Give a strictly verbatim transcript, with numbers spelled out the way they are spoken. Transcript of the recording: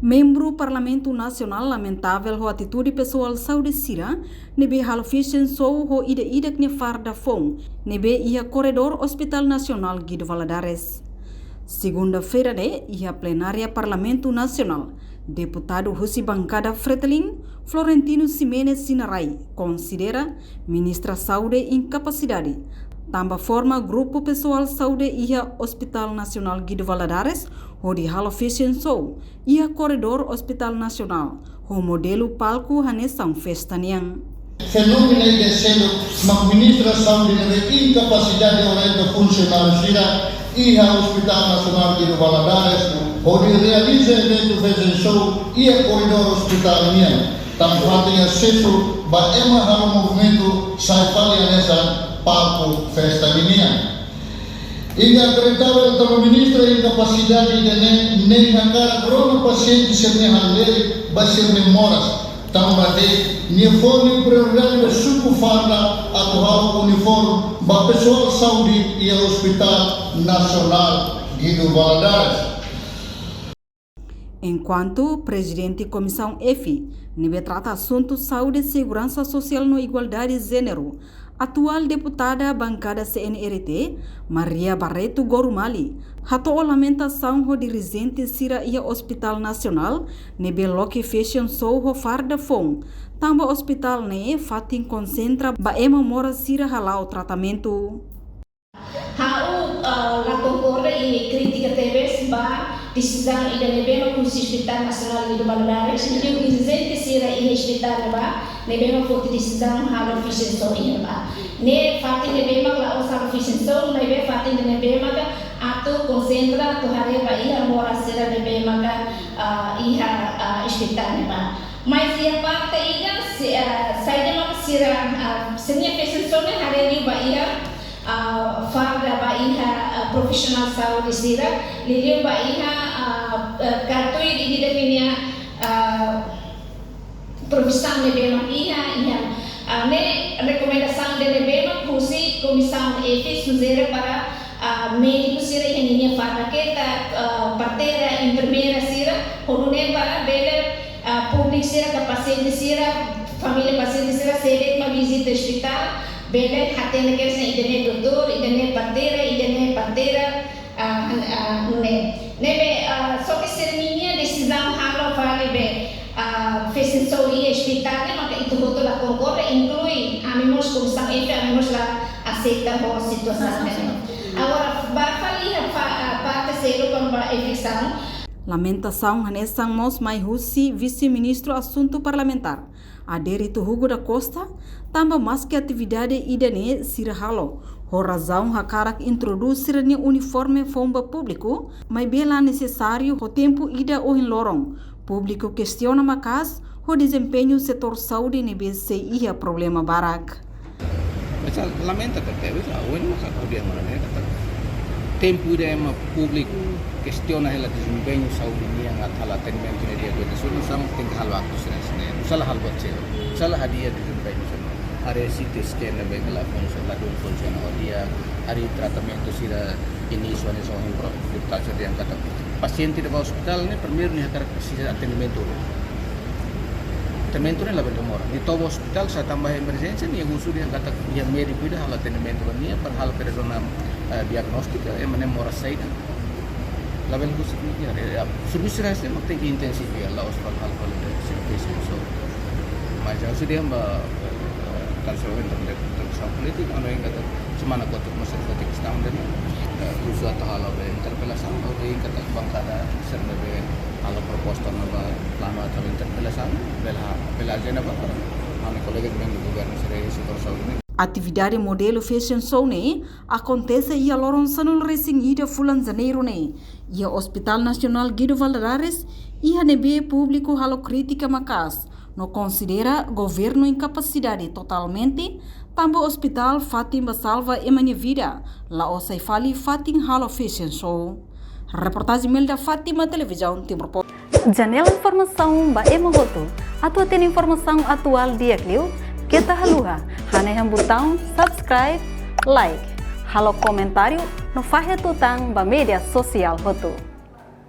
Membru Parlamentu Nasionál lamentavel ho atitude pesoál saúde sira ne'ebé halo fashion show ho ida-idak nia farda foun ne'ebé iha korredór Hospital Nasionál Guido Valadares. Segunda-feira ne'e, iha plenária Parlamentu Nasionál, deputadu husi bankada Fretilin, Florentino Ximenes Sinarai, konsidera Ministra Saúde inkapasidade, tanba forma grupu pesoál saúde iha Hospital Nasionál Guido Valadares hodi halo fashion show iha korredór Hospital Nasionál, ho modelu palku hanesan festa nian. Fenómenu ida seluk, mak Ministra Saúde ne'ebé inkapasidade orienta funsionáriu sira iha Hospital Nasionál Guido Valadares, hodi realiza eventu fashion show iha korredór hospitál nian, tanba fatin asesu ba ema halo movimentu sai fali hanesan palku festa nian. Inakreditavel tanba ministra inkapasidade ida-ne'e, ne'e hakarak rona pasiente sira-nia halerik ba sira-nia moras. Tanba de'it, nia fó nia prioridade ba suku farda atu halo uniforme ba pesoál saúde iha Hospital Nasionál Guido Valadares. Enkuantu Prezidente Komisaun F, ne'ebé trata asuntu saúde, seguransa sosiál no igualdade jéneru, atuál deputada bankada C N R T, Maria Barreto Gorumali, hato'o lamentasaun ho dirijente sira iha Hospital Nasionál ne'ebé loke fashion show ho farda foun, tanba hospitál ne'e fatin konsentra ba ema moras sira hala'o tratamentu. Ha'u, ah, la konkorda i kritika tebes ba desizaun ida ne'ebé mak husi Hospital Nasionál Guido Valadares, liuliu dirijente sira iha hospitál ne'ebá, ne'ebé mak foti desizaun halo fashion show iha ne'ebá. Ne'e fatin ne'ebé mak la'ós halo fashion show, maibé fatin ne'ebé mak atu konsentra, atu haree ba iha moras sira ne'ebé mak, ah, iha, ah, hospitál ne'ebá. Mas iha parte ida, se, ah, saida mak sira, ah, sira-nia fashion show ne'e haree liu ba iha, ah, farda ba iha, ah, profisionál saúde sira, liuliu ba iha, ah, ah, katuir ida-idak nia, ah, profisaun ne'ebé mak iha, iha. Ah, ne'e rekomendasaun ida ne'ebé mak husi Komisaun F sujere para, ah, médiku sira iha ninia farda ketak, ah, parteira, enfermeira sira, hodi nune'e para bele, ah, públiku sira ka pasiente sira, família pasiente sira, sé de'it mak vizita ospitál, bele hatene kedas ida-ne'e doutór, ida-ne'e parteira, ida-ne'e parteira, ah, ah, nune'e. Ne'ebé, ah, só ke sira-ninia desizaun halo fali be, ah, fashion show iha ospitál ne'e, maka ita hotu la konkorda, inklui ami mós Komisaun F, ami mós la aseita ho situasaun ne'e. Agora, ba fali iha fa-, ah, parte seluk kona-ba eviksaun. Lamentasaun hanesan mós mai husi Vise-Ministru Asuntu Parlamentár, Adérito Hugo da Costa, tanba maske atividade ida-ne'e sira halo ho razaun hakarak introdús sira-nia uniforme foun ba públiku, maibé la nesesáriu ho tempu ida ohin loron, públiku kestiona maka'as ho dezempeñu setór saúde ne'ebé sei iha problema barak. Mas lamenta tebes, ah, ohin mós ha'u ko'alia mak ne'e katak tempu ida ema públiku kestiona hela dezempeñu saúde nian, atu halo atendimentu ne'e di'ak, ita só nu'usá mak tenke halo aktu sira hanesan ne'e. Nu'usá la halo buat seluk, nu'usá la hadi'a dezempeñu sira-ne'e. Haree C T scan ne'ebé la funsiona, la dún funsiona ho di'ak, haree tratamentu sira inísiu hanesan ohin pro-, deputadu sira dehan katak pasiente ida ba ospitál ne'e primeiru nia hakarak presiza atendimentu. Atendimentu ne'e labele demora. Nia to'o ba ospitál, sa'e tanba emerjénsia, nia husu dehan katak iha médiku ida halo atendimentu ba nia, para halo persona, eh, diagnóstika, ema ne'e moras saida. Labele husu nia, ya, ya, servisu sira hanesan ne'e mak tenke intensifika, la'ós para halo, halo de servisu so. Mas ha'u sei dehan ba, eh, kansel internet, intervensaun polítika, anu ingat semana kotuk mós foti kestaun ida-ne'e, eh, husu atu halo be interpelasaun, ha'u dehan katak bankada sira ne'ebé halo proposta ne'ebá, planu atu interpelasaun, bele, bele ajenda ba, ami kolega membru governu sira iha setór saúde ne'e. Atividade modelu fashion show ne'e akontese iha loron sanulu-resin-ida fulan Janeiru ne'e, iha Hospital Nasionál Guido Valadares, iha ne'ebé públiku halo krítika maka'as, no konsidera governu inkapasidade totalmente, tanba ospitál fatin ba salva ema nia vida, la'ós sai fali fatin halo fashion show. Reportajen Melda Fátima, Televizaun Timor Post. Janela informasaun ba ema hotu. Atu hatene informasaun atuál di'ak liu, keta haluha hanehan butaun subscribe, like, halo komentáriu, no fahe tutan ba média sosiál hotu.